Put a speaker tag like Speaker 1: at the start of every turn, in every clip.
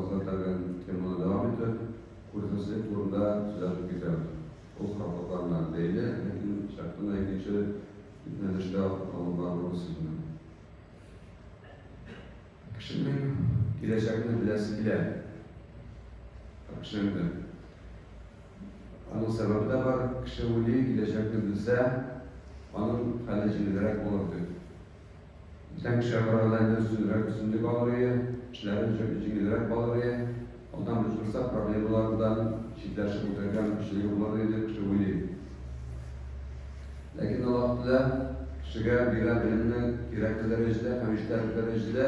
Speaker 1: остазлар белән теманы дәвам итеп, күргезлек турында сөйләшеп китәбез. Ул хаклыклар белән бәйле, ләкин чак кына икенче юнәлештә алып барырбыз сүзне. Кешенең киләчәкне беләсе килә. Кешенең дә. Аның сәбәбе дә бар, кеше уйлый, киләчәкне белсә, аның хәле җиңелрәк булыр дип. Бүтән кешегә караганда инде өстенрәк өстенлек алыр ие, эшләре җиңелрәк булыр ие. Алдан белеп торса, проблемалардан читләшеп үтәргә мөмкинчелеге булыр иде дип кеше уйлый. Ләкин Аллаһ Тәгалә кешегә бирә белемне кирәкле дәрәҗәдә һәм җитәрлек дәрәҗәдә.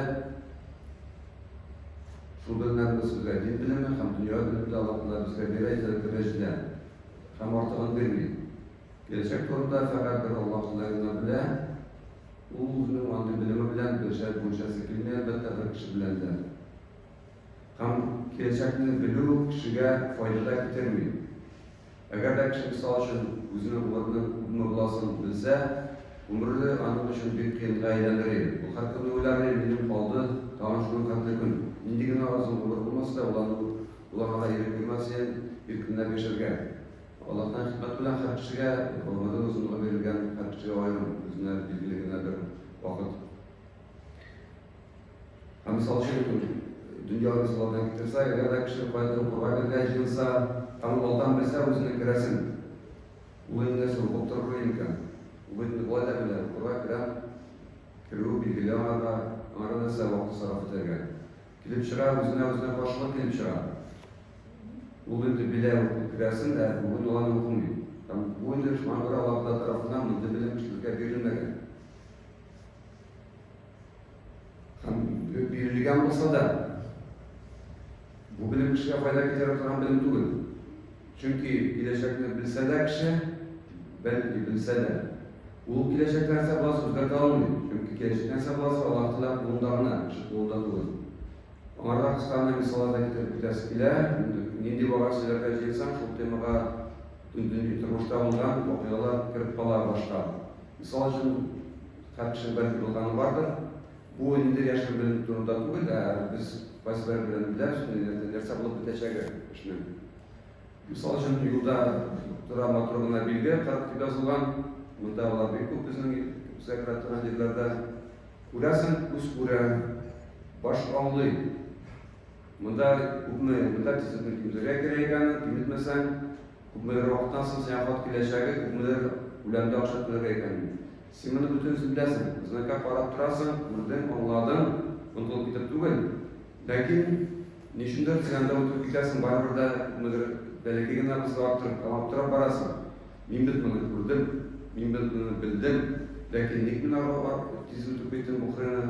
Speaker 1: Шул белемнәрне без безгә дин белеме һәм дөнья белеме дә Аллаһ Тәгалә безгә бирә җитәрлек дәрәҗәдә һәм артыгын бирми. Киләчәк турында фәкать бер Аллаһ Тәгалә генә белә. Ул үзенең андый белеме белән берчә бүлешәсе килми, әлбәттә, бер кеше белән дә. Һәм киләчәкне белү кешегә файда да китерми. Әгәр дә кеше, мисал өчен, үзенең гомеренең күпме буласын белсә, гомере аның өчен бик кыенга әйләнер иде. Ул һәр көнне уйлар иде, минем калды тагын шуның хәтле көн. Нинди генә озын гомер булмаса да, ул аны, ул аңа ирек бирмәс иде иркенләп яшәргә. Аллаһтан хикмәт белән һәр кешегә гомернең озынлыгы бирелгән, һәр кешегә аерым, үзенә билгеле генә бер вакыт. Һәм мисал өчен, дөнья мисаллардан китерсәк, әгәр дә кеше каядыр укырга керергә җыенса, һәм ул алдан белсә үзенең керәсен, ул инде нәрсә укып торыр икән? Ул бит инде болай да белә, укырга керәм, керүе билгеле аңарга, аңарга нәрсә вакыт сарыф итәргә? Килеп чыга, үзенә-үзенә каршылык килеп чыга. Ул инде белә укып керәсен, ә бүген ул аны укымый. Һәм бу инде шуңа күрә Аллаһ Тәгалә тарафыннан мондый белем кешелеккә бирелмәгән. Һәм бирелгән булса да, бу белем кешегә файда китерә торган белем түгел. Чөнки киләчәкне белсә дә кеше, бәлки белсә дә, ул киләчәк нәрсә буласы үзгәртә алмый. Чөнки киләчәк нәрсә буласы Аллаһ Тәгалә кулында гына, кеше кулында түгел. Аңарга кыска гына мисаллар да китереп үтәсе килә. Инде нинди вакыйга сөйләргә җыенсаң, шул темага бөтен тормышта булган вакыйгалар кереп кала башка. Мисал өчен, һәр кешенең бәлки булганы бардыр. Бу ниндидер яшерен белем турында түгел, ә без кайсыбер белән беләбез, нәрсә булып бетәчәге эшнең. Мисал өчен, юлда тора матур гына билге, 40 дип язылган. Монда алар бик күп безнең безгә керә торган җирләрдә. Күрәсең, күз күрә, баш аңлый. Монда күпме, монда тизлекне киметергә кирәк икәнен, киметмәсәң, күпмедер вакыттан соң сиңа хат киләчәге, күпмедер күләмдә акча түләргә икәнен. Син моны бөтенесен беләсең. Знакка карап торасың, күрдең, аңладың, онытылып китеп түгел. Ләкин ни өчендер син анда үтеп китәсең, барыбер дә күпмедер бәләкәй генә булса да арттырып һәм аптырап барасың. Мин бит моны күрдем, мин бит моны белдем, ләкин ник мин тиз үтеп киттем бу кырыйны?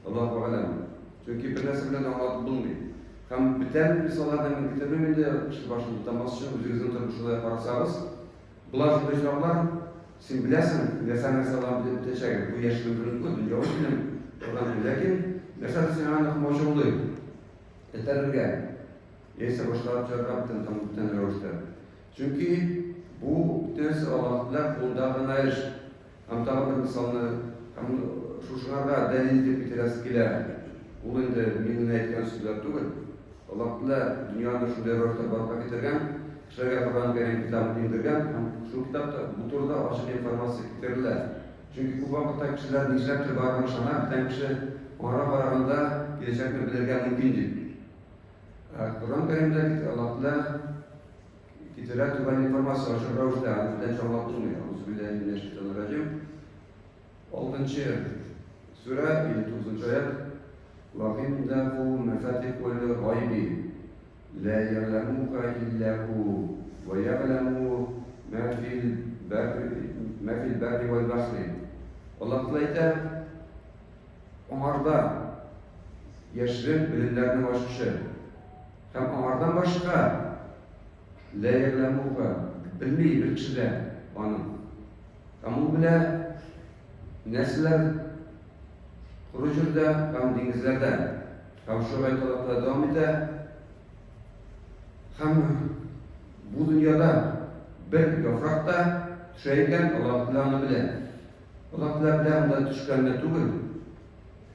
Speaker 1: Аллаһу галәм. Чөнки бер нәрсә белән дә аңлатып булмый. Һәм бүтән мисалларны мин китермим инде, кеше башын бутамас өчен, үзегезнең тормышыгызга карасагыз, болар шундый очраклар, син беләсең, нәрсә-нәрсә алар белеп бетәчәген. Бу яшерен белем түгел, дөньяви белем торган түгел. Ләкин нәрсәдер сиңа аны комачаулый, этәрергә, яисә башкарып чыгарга бүтән там бүтән рәвештә. Чөнки бу бөтенесе Аллаһ Тәгалә кулында гына эш. Һәм тагын бер мисалны һәм шушыңарга дәлил итеп китерәсе килә. Ул инде мин генә әйткән сүзләр түгел. Аллаһ Тәгалә дөньяны шундый рәвештә барлыкка китергән, кешеләргә Коръән Кәрим китабын иңдергән һәм шул китапта бу турыда ачык информация китерелә. Чөнки күп вакытта кешеләр нишләптер барыбер ышана, бүтән кеше аңарга караганда киләчәкне белергә мөмкин дип. Ә Коръән Кәримдә Аллаһ Тәгалә китерә түбән информация ачык рәвештә, аны бүтәнчә аңлап булмый. Әгъузубиллаһи минәш-шайтанир-раҗим. Алтынчы сүрә, 59 аять. Ва гиндәху мәфатихул гайби ла ягъламуха илля ху ва ягъламу ма фил барри ма фил барри вәл бахри. Аллаһ Тәгалә әйтә, аңарда яшерен белемнәрнең ачкычы. Һәм аңардан башка лә ягъләмуха, белми бер кеше дә аны. Һәм ул белә нәрсәләр коры җирдә һәм диңгезләрдә. Һәм шул аятьләрдә дәвам итә. Һәм бу дөньяда бер яфрак та төшә икән, Аллаһ Тәгалә аны белә. Аллаһ Тәгалә белә анда төшкәнне түгел,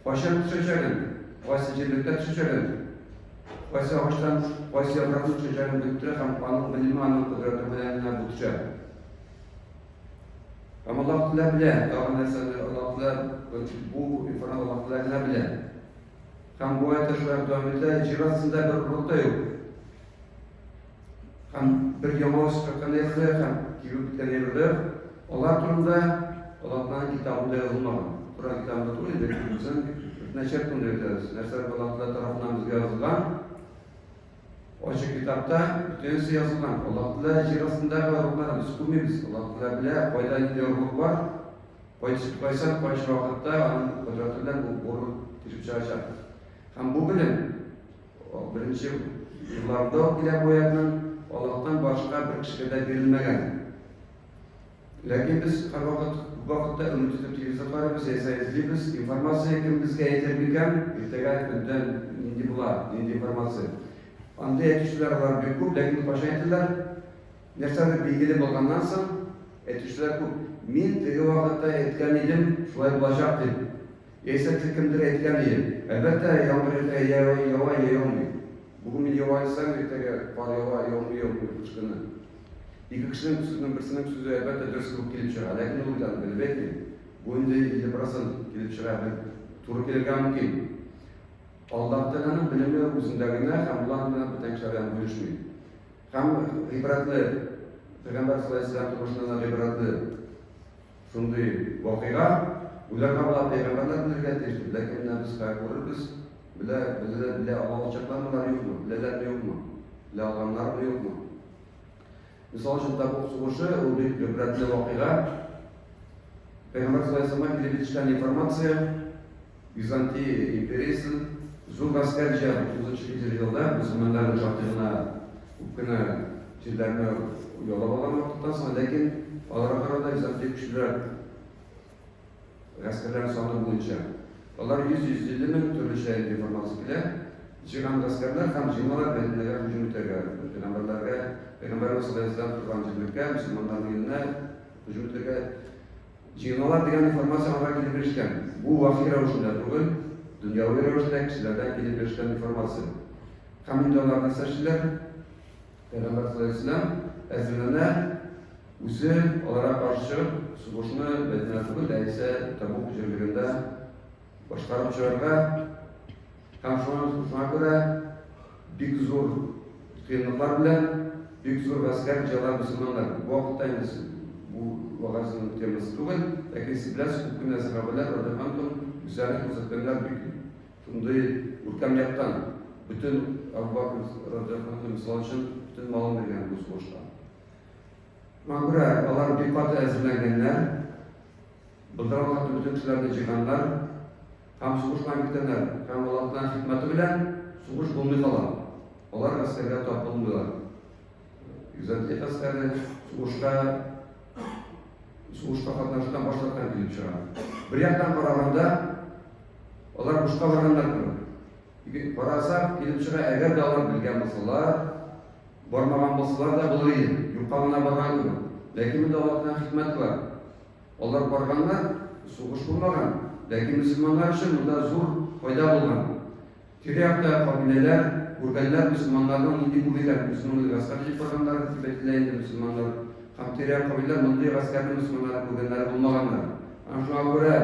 Speaker 1: кайчан төшәчәген, кайсы җирлектә төшәчәген. Кайсы агачтан кайсы яфракның төшәчәген белеп тора һәм аның белеме аның кодрәте белән генә бу төшә. Һәм Аллаһ Тәгалә белә, тагын нәрсәне Аллаһ Тәгалә бу информация Аллаһ Тәгалә генә белә. Һәм бу аятта шулай дәвам итә, җир астында бер орлык та юк. Һәм бер яңа үсеп чыккан әйбер дә һәм кибеп беткән әйбер дә юк. Алар турында Аллаһ Тәгаләнең китабында язылмаган. Коръән китабында түгел инде, безнең начар турында әйтәбез. Нәрсә Аллаһ Тәгалә тарафыннан безгә язылган, ачык китапта бөтенесе язылган. Аллаһ Тәгалә җир астындагы орлыкларны без күрмибез. Аллаһ Тәгалә белә, кайда нинди орлык бар, кайсы кайчан, кайсы вакытта аның кодрәте белән бу орлык килеп чыгачак. Һәм бу белем Беренче елларында ук килә бу аятның Аллаһтан башка бер кешегә дә бирелмәгән. Ләкин без һәрвакыт күп вакытта өмет итеп телевизор карыйбыз, яисә эзлибез, информация кем безгә әйтер микән, иртәгә көндән нинди була, нинди информация. Андый әйтүчеләр алар бик күп, ләкин кайчан әйтәләр? Нәрсәдер билгеле булганнан соң әйтүчеләр күп. Мин теге вакытта әйткән идем, шулай булачак дип. Яисә тек кемдер әйткән ие. Әлбәттә, яңгыр иртәгә я ява, я яумый. Бүген мин ява дисәм, иртәгә кар ява, яумый, яумый кыш көне. Ике кешенең сүзенең берсенең сүзе, әлбәттә, дөрес кебек килеп чыга. Ләкин ул бит аны белеп әйтми. Бу инде 50 процент килеп чыга, бер туры килергә мөмкин. Аллаһ Тәгаләнең белеме үзендә генә һәм ул аны белән бүтән кешеләр белән бүлешми. Һәм гыйбрәтле, Пәйгамбәр саллаллаһу алейһи ва сәлләм тормышыннан да гыйбрәтле Шундый вакыйга, уйларга була, пәйгамбәрләр белергә тиеш дип, ләкин менә без хәзер күрербез, белә, белә, белә алачаклармы алар, юкмы, беләләрме, юкмы, белә алганнармы, юкмы. Мисал өчен, Табук сугышы, ул бик гыйбрәтле вакыйга. Пәйгамбәр саллаллаһу алейһи килеп җиткән информация Византия империясе зур гаскәр җыя 30 һиҗри елда мөселманнарның шактый гына күп кенә җирләрне яулап алган вакыттан соң, ләкин аларга караганда Византия көчлерәк гаскәрләр саны буенча. Алар 100-150 мең төрлечә инде информация килә. Җыйган гаскәрләр һәм җыйналар Мәдинәгә һөҗүм итәргә, пәйгамбәрләргә, пәйгамбәребез саллаллаһу алейһи ва сәлләм торган җирлеккә, мөселманнарның иленә һөҗүм итәргә Җыелмалар дигән информация аларга килеп ирешкән. Бу вахи рәвешендә түгел, дөньяви рәвештә кешеләрдән килеп ирешкән информация. Һәм инде алар нәрсә эшлиләр? Пәйгамбәр саллаллаһу алейһи ва сәлләм әзерләнә, үзе аларга каршы чыгып, сугышны Мәдинә түгел, ә исә Табук җирлегендә башкарып чыгарга һәм шуңа, шуңа күрә бик зур кыенлыклар белән бик зур гаскәр җыялар мөселманнар. Бу вакытта инде бу вәгазьнең темасы түгел, ләкин сез беләсез, күп кенә сәхабәләр радиаллаһу анһум үзләрен күрсәткәннәр бик шундый күркәм яктан. Бөтен Абу Бакр радиаллаһу анһу мисал өчен бөтен малын биргән бу сугышта. Шуңа күрә алар бик каты әзерләнгәннәр. Былтыр алар бөтен кешеләрне җыйганнар һәм сугышка киткәннәр. Һәм Аллаһның хикмәте белән сугыш булмый кала. Алар гаскәргә тап булмыйлар. Византия гаскәре сугышка сугышка катнашудан баш тарткан килеп чыга. Бер яктан караганда, алар бушка барганнар кебек. Карасак, килеп чыга, әгәр дә алар белгән булсалар, бармаган булсалар да булыр иде. Юкка гына барган кебек. Ләкин монда Аллаһның хикмәте бар. Алар барганнар, сугыш булмаган, ләкин мөселманнар өчен монда зур файда булган. Тирә-якта кабиләләр күргәннәр мөселманнарның нинди күп икәнен, үзенең мондый гаскәр җыеп барганнар, дип әйтелә инде мөселманнар. Һәм тирә-як кабиләләр мондый гаскәрне мөселманнарның күргәннәре булмаганнар. Һәм шуңа күрә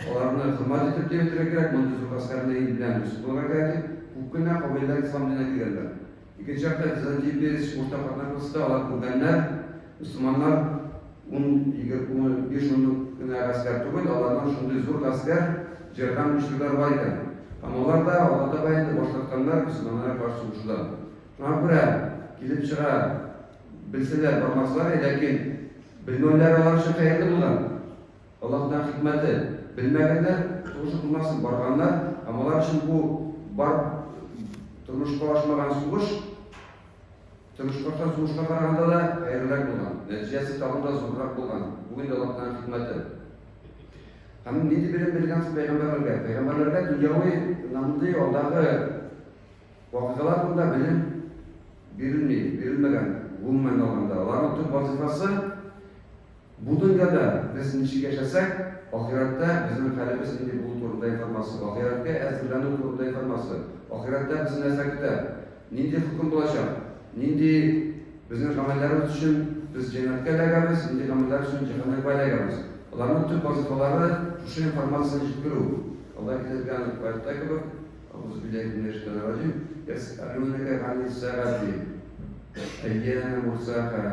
Speaker 1: аларны хөрмәт итеп дип әйтергә кирәк, мондый зур гаскәрне ил белән дус булырга кирәк дип, күп кенә кабиләләр ислам диненә кергәннәр. Икенче якта Византия империясе сугышта катнашмаса да, алар күргәннәр, мөселманнар ун, егерме, унбиш меңлек кенә гаскәр түгел, аларның шундый зур гаскәр җыйган көчлеләр бар икән. Һәм алар да алга таба инде баш тартканнар мөселманнарга каршы сугышудан. Шуңа күрә килеп чыга, белсәләр, бармаслар иде, ләкин белмәүләре алар өчен хәерле булган. Аллаһның хикмәте, белмәгәннәр, сугышып булмасын, барганнар, һәм алар өчен бу бар тормышка ашмаган сугыш, тормышка ашкан сугышка караганда да хәерлерәк булган, нәтиҗәсе тагын да зуррак булган. Бу инде Аллаһның хикмәте. Һәм нинди белем бирелгән соң пәйгамбәрләргә? Пәйгамбәрләргә дөньяви мондый алдагы вакыйгалар турында белем бирелми, бирелмәгән, гомумән алганда. Аларның төп вазифасы Бу дөньяда без ничек яшәсәк, ахирәттә безнең хәлебез нинди булу турында информация, ахирәткә әзерләнү турында информация. Ахирәттә безне нәрсә көтә? Нинди хөкем булачак? Нинди безнең гамәлләребез өчен без җәннәткә эләгәбез, нинди гамәлләр өчен җәһәннәмгә эләгәбез? Аларның төп вазыйфалары шушы информацияне җиткерү. Алла китергән аятьтә кебек, Әгъузу билләһи минәш-шәйтанир-раҗим, Йәсьәлүнәкә ганис-сәгати, әййәнә мурсаха,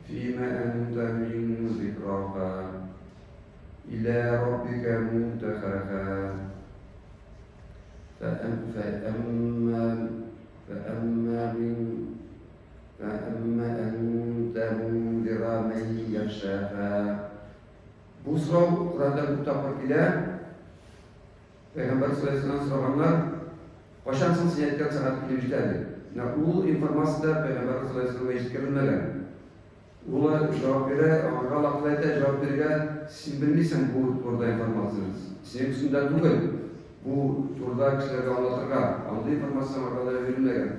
Speaker 1: фимә әнтә мин зикраха, илә раббикә мунтәхаха. فأما فأما من فأما أنت منذر من يخشاها. Бу сорау Коръәндә күп тапкыр килә. Пәйгамбәр саллаллаһу сораганнар, кайчан соң син әйткән сәгать килеп җитә дип. Менә ул информация да пәйгамбәр саллаллаһу алейһи җиткерелмәгән. Ул җавап бирә, аңарга Аллаһ Тәгалә әйтә, җавап бирергә син белмисең бу турыда информацияне. Синең өстеңдә түгел бу турыда кешеләргә аңлатырга. Андый информация аңарга да бирелмәгән.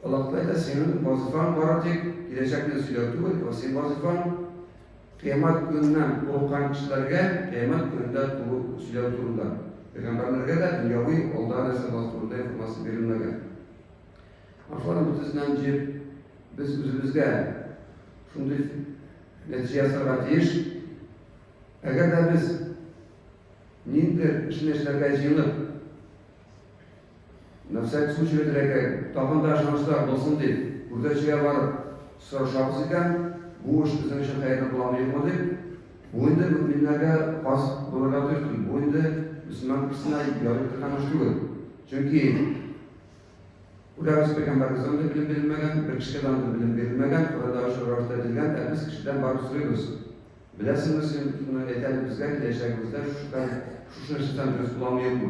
Speaker 1: Аллаһ Тәгалә әйтә, синең вазифаң бары тик киләчәкне сөйләү түгел, ә синең вазифаң кыямәт көненнән курыккан кешеләргә кыямәт көнендә туры сөйләү турында. Пәйгамбәрләргә дә дөньяви алда нәрсә буласы турында информация бирелмәгән. Шуларның бөтенесеннән җыеп, без үзебезгә шундый нәтиҗә ясарга тиеш. Әгәр дә без ниндидер эшне эшләргә җыенып, на всякий случай әйтергә, тагын да ышанычлырак булсын дип, күрдәчегә барып сорашабыз икән, бу эш безнең өчен хәерле буламы юкмы дип, бу инде мөэминнәргә хас булырга тиеш түгел, бу инде мөселман кешесенә ярый торган эш түгел. Чөнки Күрәбез, пәйгамбәребездән дә белем бирелмәгән, бер кешегә дә андый белем бирелмәгән, Коръәндә ачык рәвештә әйтелгән, ә без кешедән барып сорыйбыз. Беләсеңме син, шуны әйт әле безгә, киләчәгебездә шушы хәл, шушы нәрсәдән дөрес буламы, юкмы?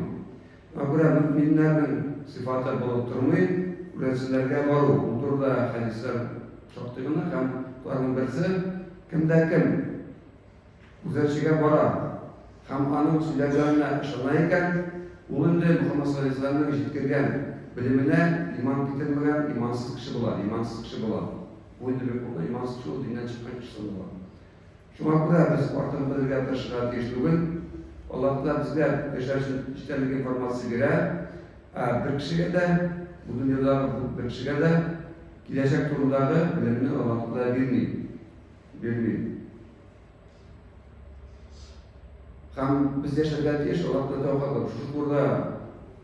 Speaker 1: Шуңа күрә мөэминнәрнең сыйфаты булып тормый, күрәзәчеләргә бару. Бу турыда хәдисләр шактый гына һәм шуларның берсе, кем дә кем Күзәтчегә бара һәм аның сөйләгәненә ышана икән, ул инде Мөхәммәд саллаллаһу галәйһи ва сәлләмнең җиткергән белеменә иман китермәгән имансыз кеше була, имансыз кеше була. Бу инде бик куркыныч, имансыз кеше ул диннән чыккан кеше санала. Шуңа күрә без артыгын белергә тырышырга тиеш түгел. Аллаһ Тәгалә безгә яшәр өчен җитәрлек информация бирә. Ә бер кешегә дә, бу дөньядагы бер кешегә дә киләчәк турындагы белемне Аллаһ Тәгалә бирми. Бирми. Һәм без яшәргә тиеш, Аллаһ Тәгалә тәүфыйк кылып. Шушы турыда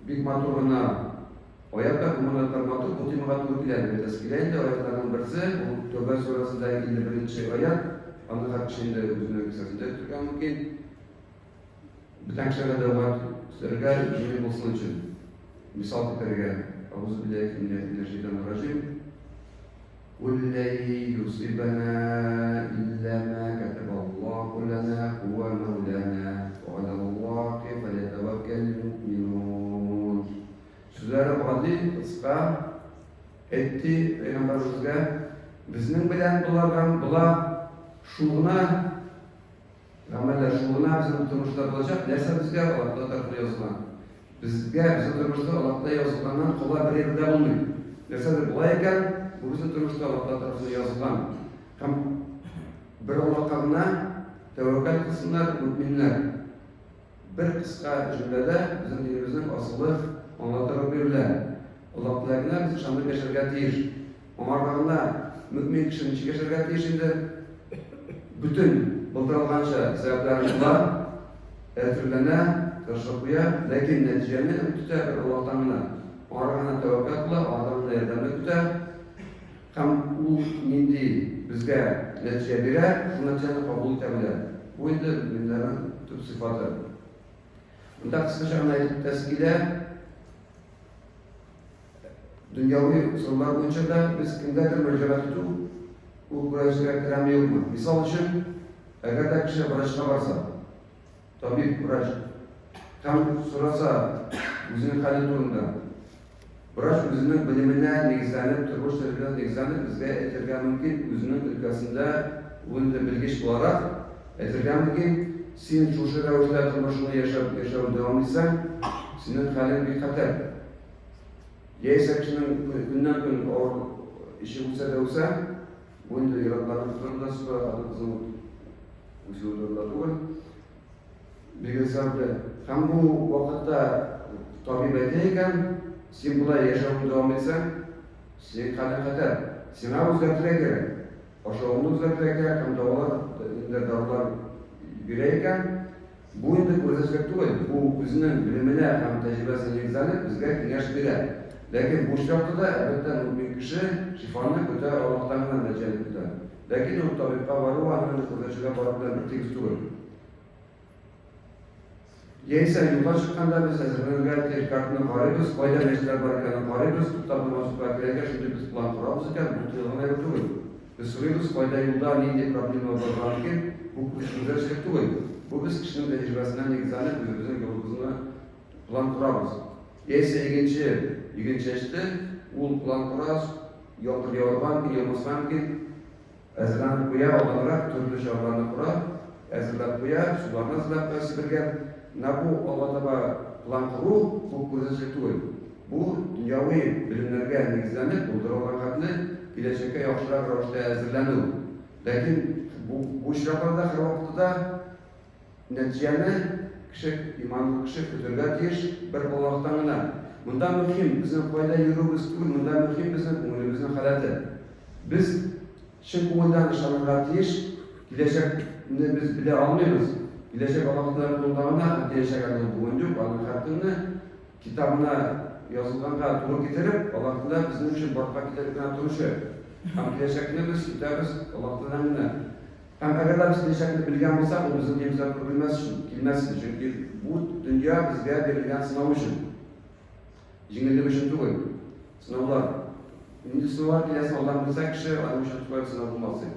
Speaker 1: бик матур гына аят бар, бу аятьләр матур, бу темага туры килә дип әйтәсе килә инде. Аятларның берсе, ул Тәүбә сүрәсендәге 51 нче аят. Аны һәр кеше инде үзенең кесәсендә тотарга мөмкин. Бүтән кешеләргә дәгъва сөйләргә җиңел булсын өчен. Мисал китерергә. Әгъузу билләһи минәш шайтанир раҗим. Кул лән юсибана илля ма кәтәбәллаһу ләнә һуә мәүләнә вә галәллаһи фәлятәвәккәлил муъминун. Сүзләре гади, кыска. Әйт, ди пәйгамбәребезгә, безнең белән болардан була шул гына Гамәлләр шул гына безнең тормышта булачак, нәрсә безгә Аллаһ тарафыннан язылган. Безгә, безнең тормышта Аллаһта язылганнан кала бер әйбер дә булмый. Нәрсәдер була икән, бу безнең тормышта Аллаһ тарафыннан язылган. Һәм бер Аллаһка гына тәвәккәл кылсыннар мөэминнәр. Бер кыска җөмләдә безнең динебезнең асылы аңлатырып бирелә. Аллаһ теләгенә без ышанып яшәргә тиеш. Аңарга гына мөэмин кеше ничек яшәргә тиеш инде? Бөтен булдырылганча сәбәпләрен кыла, әзерләнә, тырышып куя, ләкин нәтиҗәне көтә бер Аллаһтан гына. Аңарга гына тәвәккәл кыла, аңардан гына ярдәмне көтә. Һәм ул нинди безгә нәтиҗә бирә, шул нәтиҗәне кабул итә белә. Бу инде мөэминнәрнең төп сыйфаты. Монда кыскача гына әйтеп үтәсе килә, Дөньяви сораулар буенча да без кемгәдер мөрәҗәгать итү ул күрәзәчегә керәме юкмы? Мисал өчен, әгәр дә кеше врачка барса, табиб, врач, һәм сораса үзенең хәле турында, врач үзенең белеменә нигезләнеп, тормыш тәҗрибәсенә нигезләнеп безгә әйтергә мөмкин, үзенең өлкәсендә ул инде белгеч буларак әйтергә мөмкин, син шушы рәвештә тормышыңны яшәп, яшәвен дәвам итсәң, синең хәлең бик хәтәр. Яисә кешенең көннән-көн авыр эше үсә дә үсә, бу инде ир-атларның турында сүз бара, хатын-кызның үсүе турында түгел. Билгеле сәбәпле. Һәм бу вакытта табиб әйтә икән, син болай яшәвеңне дәвам итсәң, синең хәлең хәтәр. Сиңа үзгәртергә кирәк. Ашавыңны үзгәртергә кирәк һәм дәвалар, инде дарулар бирә икән, бу инде күрәзәчелек түгел, бу үзенең белеменә һәм тәҗрибәсенә нигезләнеп безгә киңәш бирә. Ләкин бу очракта да, әлбәттә, мөэмин кеше шифаны көтә, Аллаһтан гына нәтиҗәне көтә. Ләкин ул табибка бару аның инде күрәзәчегә бару белән бертигез түгел. Яисә юлга чыкканда без әзерләнергә тиеш картаны карыйбыз, кайда мәчетләр бар икәнен карыйбыз, туктап намаз укырга кирәк икән, шундый без план корабыз икән, бу тыелган әйбер түгел. Без сорыйбыз, кайда юлда нинди проблемалар барырга мөмкин, бу күзәтчелек түгел. Бу без кешенең тәҗрибәсенә нигезләнеп, үзебезнең юлыбызны план корабыз. Яисә игенче иген чәчте, ул план кора, яңгыр яварга мөмкин, яумаска мөмкин. Әзерләнеп куя, алданрак төрле чараларны кора, әзерләп куя, суларны әзерләп куя Себергә. Менә бу алга таба план кору, бу күрәзәчелек түгел. Бу дөньяви белемнәргә нигезләнеп, булдырылган хәтле киләчәккә яхшырак рәвештә әзерләнү. Ләкин бу, бу очракларда һәрвакытта да Нәтиҗәне кеше, иманлы кеше көтәргә тиеш бер Аллаһтан гына. Монда мөһим безнең кайда йөрүебез түгел, монда мөһим безнең күңелебезнең халәте. Без чын күңелдән ышанырга тиеш, киләчәкне без белә алмыйбыз. Киләчәк Аллаһ Тәгалә кулында гына, һәм киләчәк әле ул бүген юк, аның һәр көнне китабына язылганга туры китереп, Аллаһ Тәгалә безнең өчен барлыкка китереп кенә торучы. Һәм киләчәкне без көтәбез Аллаһ Тәгаләдән генә. Һәм әгәр дә без киләчәкне белгән булсак, ул безнең динебезгә туры килмәс өчен, килмәс иде, чөнки бу дөнья безгә бирелгән сынау өчен. Җиңеллек өчен түгел. Сынаулар. Нинди сынаулар киләсен алдан белсә кеше, аның өчен шулай сынау булмас иде.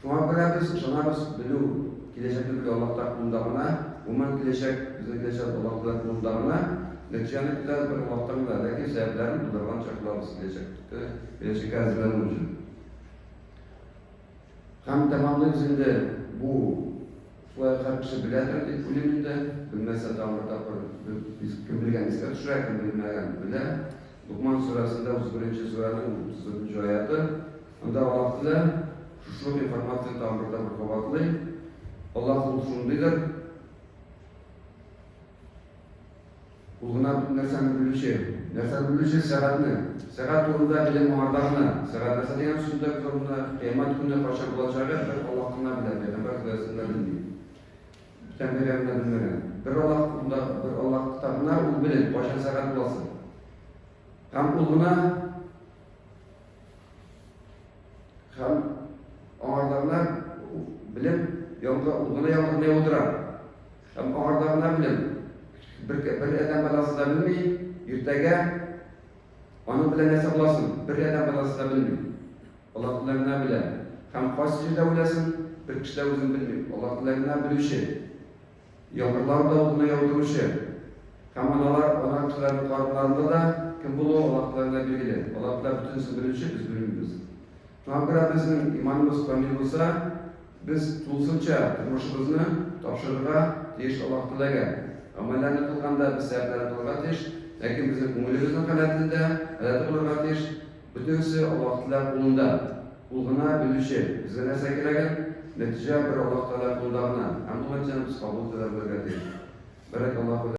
Speaker 1: Шуңа күрә без ышанабыз, белү, киләчәкне белү Аллаһ Тәгалә кулында гына, гомумән киләчәк, безнең киләчәк Аллаһ Тәгалә кулында гына, нәтиҗәне көтәбез бер Аллаһтан гына, ләкин сәбәпләрен булдырганча кылабыз киләчәккә, киләчәккә әзерләнү өчен. Һәм тәмамлыйбыз инде бу шулай һәр кеше беләдер дип уйлыйм инде. Белмәсә тагын бер тапкыр кем белгән искә төшерә, кем белмәгән белә. Лукман сүрәсендә 31 нче сүрәнең 34 нче аяты. Анда Аллаһ Тәгалә шушы ук информацияне тагын бер тапкыр кабатлый. Аллаһ ул шундыйдыр, Ул гына бөтен нәрсәне белүче. Нәрсәне белүче? Сәгатьне. Сәгать турында белем аңарда гына. Сәгать нәрсә дигән сүз дә күз алдында. Кыямәт көне кайчан булачагы бер Аллаһ кына белә, пәйгамбәр саллаллаһу галәйһи белми. Бүтән пәйгамбәр дә белмәгән. Бер Аллаһ кулында, бер Аллаһта гына ул белем, кайчан сәгать буласы. Һәм ул гына һәм аңарда гына белем, яңгыр, ул гына яңгырны яудыра. Һәм аңарда гына белем. Бер, бер адәм баласы да белми, иртәгә аның белән нәрсә буласын, бер адәм баласы да белми. Аллаһ Тәгалә генә белә. Һәм кайсы җирдә үләсен, бер кеше дә үзен белми. Аллаһ Тәгалә генә белүче. Яңгырлар да ул гына яудыручы. Һәм аналар, ана кешеләрнең карыннарында да кем булуы Аллаһ Тәгалә генә билгеле. Аллаһ Тәгалә бөтенесен белүче, без белмибез. Шуңа күрә безнең иманыбыз камил булса, без тулысынча тормышыбызны тапшырырга тиеш Аллаһ Тәгаләгә. Гамәлләрне кылганда без сәбәпләрне кылырга тиеш, ләкин безнең күңелебезнең халәтендә, халәте булырга тиеш, бөтенесе Аллаһ Тәгалә кулында. Ул гына белүче, безгә нәрсә кирәген, нәтиҗә бер Аллаһ Тәгалә кулында гына, һәм ул нәтиҗәне без кабул итә дә белергә тиеш. Бәрәкаллаһу.